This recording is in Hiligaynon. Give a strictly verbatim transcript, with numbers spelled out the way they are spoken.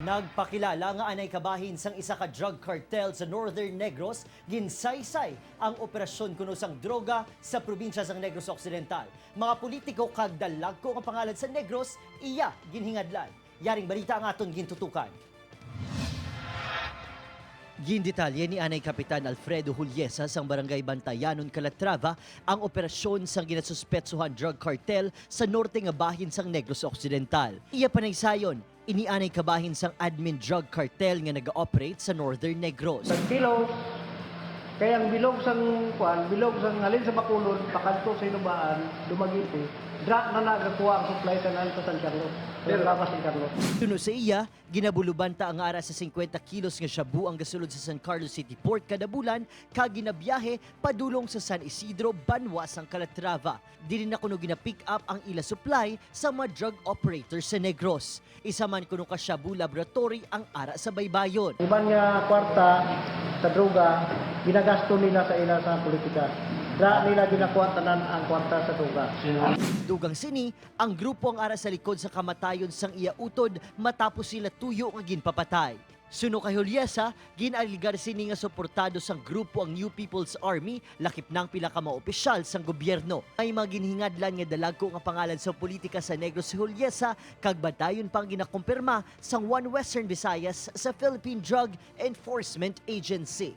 Nagpakilala nga anay kabahin sang isa ka drug cartel sa Northern Negros, ginsaysay ang operasyon kuno sang droga sa probinsya sang Negros Occidental. Mga politiko kag dalagko nga pangalan sa Negros iya ginhingadlan. Yaring balita ang aton gintutukan. Gindetalye ni anay Kapitan Alfredo Huliesa sang Barangay Bantayanon, Calatrava, ang operasyon sang ginasuspetsohan drug cartel sa norte nga bahin sang Negros Occidental. Iya panaysayon, ini anay kabahin sang admin drug cartel nga naga-operate sa Northern Negros. Sa kilos, kay ang bilog sang kuan, bilog sang halin sa Bacolod pakadto sa Hinubaan, Dumaguete, dra na nagakuha ang supply tanan sa San Carlos, sa Labas San Carlos. Suno sa iya, ginabulubanta ang ara sa singkwenta kilos nga shabu ang gasulod sa San Carlos City Port kada bulan, kag ginabiyahe padulong sa San Isidro, banwa sang Calatrava. Diri na kuno gina-pick up ang ila supply sa mga drug operator sa Negros. Isa man kuno ka shabu laboratory ang ara sa baybayon. Iban nga kwarta sa droga, ginagasto nila sa ila sa politika. Dra nila ginakuha tanan ang kwarta sa droga. Dugang sini, ang grupo ang ara sa likod sa kamatayon sang iya utod matapos sila tuyo nga ginpapatay. Suno kay Huliesa, gin-alegar sini nga suportado sang grupo ang New People's Army, lakip na ang pila ka mga opisyal sang gobyerno. May mga ginhingadlan nga dalagko nga pangalan sa politika sa Negros si Huliesa, kag badayon pa ang ginakumpirma sang One Western Visayas sa Philippine Drug Enforcement Agency.